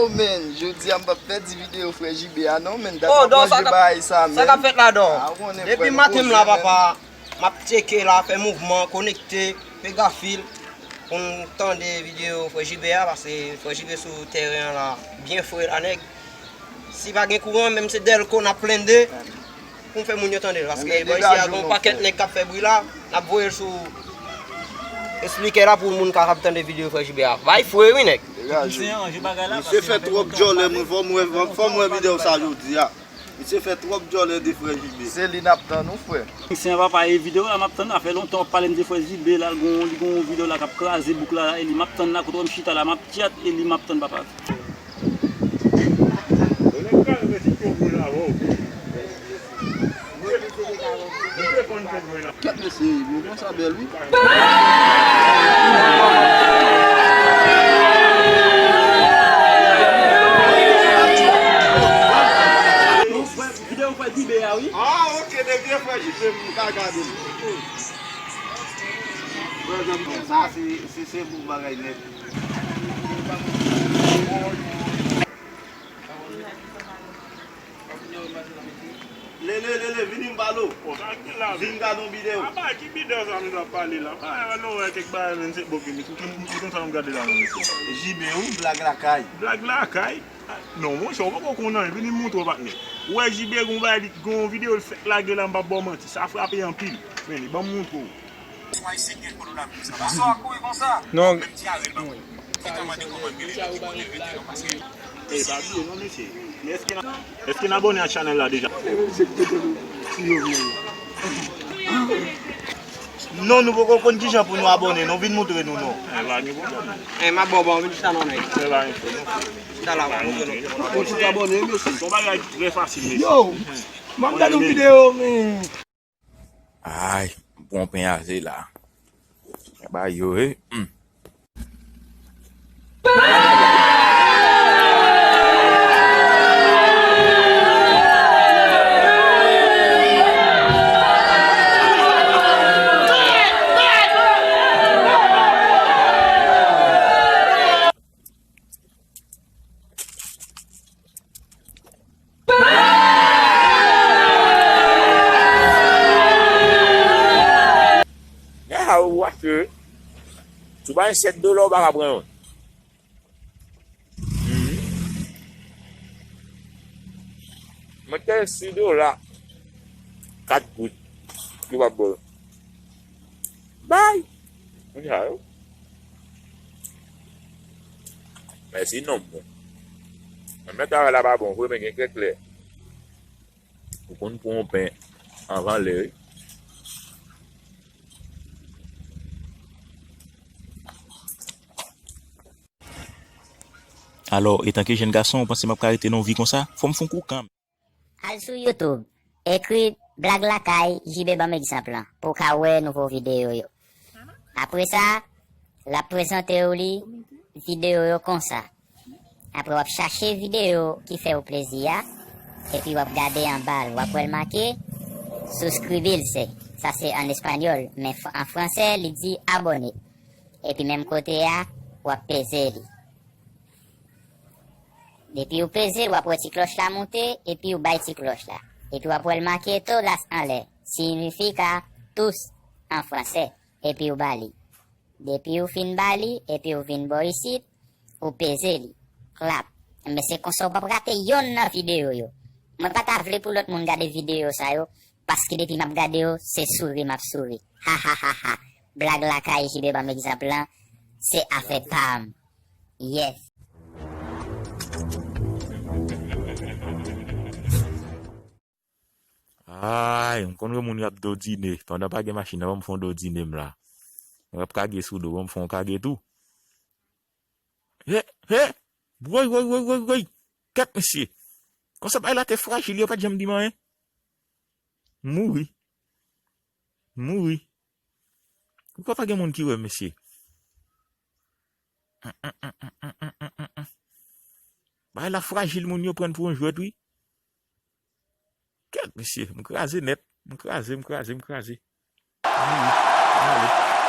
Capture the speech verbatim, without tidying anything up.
Oh, men, jodi a m p ap pèdi videyo frè J B a non, men, dat m ap manje bagay sa, men. Sa k ap fèt la, Don? Depi maten m la, papa, m ap tcheke la, fè mouvman, konekte, pega fil, pou n tande videyo frè J B a, paske frè J B sou tèren an la, byen fre la, nèg. Si pa gen kouran, menm se dèlko n ap plende pou n fè moun yo tande l. Paske bò isi a gen yon pakèt nèg k ap fè bri la, n ap voye l sou espikè la pou moun kapab tande videyo frè J B a. Bay fre wi nèg. Misye fè twòp djòlè, mwen fò m wè, fò m wè videyo sa jodi a. Misye fè twòp djòlè de frè J B. Se li n ap tann ou frè. Misye papa e videyo la m ap tann, sa fè lontan w ap pale m de frè J B la, l gon, li gon yon videyo la k ap kraze bouk la, e li m ap tann la, kote w m chita la, m ap tchat, e li m ap tann papa. Kèt mesye, mouvman sa bèl wi. Videyo frè J B a wi. Ah, ok, depi e frè J B m ka gade l. Sa se, se, se bon bagay nèt. Lele, lele, vini m pale w. Vin gade yon videyo. Apa ki videyo sa misye ap pale la? Pa, nou wè kèk bagay, men se bò ki misye. Ki, ki konsa nou gade la, men misye. J B ou, blag lakay. Blag lakay? Non, monchè, ou poko konn anyen. Vini m montre w, patnè. Ou wè J B gon bagay, li, gon videyo l fèk lage la, m p ap ba w manti. Sa frape anpil. Men li, ban m montre w. Non. E pa bliye non, mesye. Men èske n, èske n abòne ak chanèl la deja? Non, nou poko konn kijan pou nou abòne, non, vin montre nou non. E pa gen pwoblèm. E m ap ba w, ba w, vin chita non, nèg. E pa gen pwoblèm. Chita la, m ap montre nou. Ou chita abòne, mesye. Se yon bagay ki trè fasil, mesye. Yo, m ap gade yon videyo, men. Ay, m pran pen ase la. Ba yo, eh. Hmm. Gade sa ou achte. Si w pa gen sèt dola, ou pa ka pran youn. Mhm. Mwen te si dola kat goud. Ki w ap ba w? Bay! Moun sa yo. Mèsi non mwen. Mwen men travay la pa bon vre, men gen kèk lè ou konn pran yon pen anvan lè wi. Alò, etanke jèn gason, ou panse m ap ka rete nan yon vi konsa? Fò m fè yon kou kanmenm. Al sou YouTube, ekri Blag Lakay, J B ban m egzanp lan, pou w ka wè nouvo videyo yo. Apre sa, l ap prezante w li, videyo yo konsa. Apre w ap chache videyo ki fè w plezi a, epi w ap gade anba l, w ap wè l make souscribirse. Sa se an espanyòl, men f-, an fransè, li di abòne. Epi menm kote a, w ap peze li. Depi w peze l, w ap wè ti klòch la moute, epi w bay ti klòch la. Epi w ap wè l make todas anlè, significa tus an fransè, epi w ba li. Depi w fin ba li, epi w vin bò isit, ou peze li. Klap. Men se konsa w p ap rate yonn nan videyo yo. Mwen pa ta vle pou lòt moun gade videyo sa yo, paske depi m ap gade yo, se souri m ap souri. Ha, ha, ha, ha. Blag Lakay, J B ban m egzanp lan, se afè pa m. Yes. Ay, m konn wè moun y ap dodine. Pandan pa gen machin nan, ban m fè yon dodine m la. Mwen ap kage sou do, ban m fè yon kage tou. He, he! Woy, woy, woy, woy, woy! Kèt mesye! Konsa bay la te frajil, yo pa t janm di m anyen. M mouri. M mouri. Poukwa pa gen moun ki wè, mesye? Bagay la frajil, moun yo pran pou yon jwèt, wi. Kèt, mesye, m kraze nèt. M kraze, m kraze, m kraze. M mouri. M ale.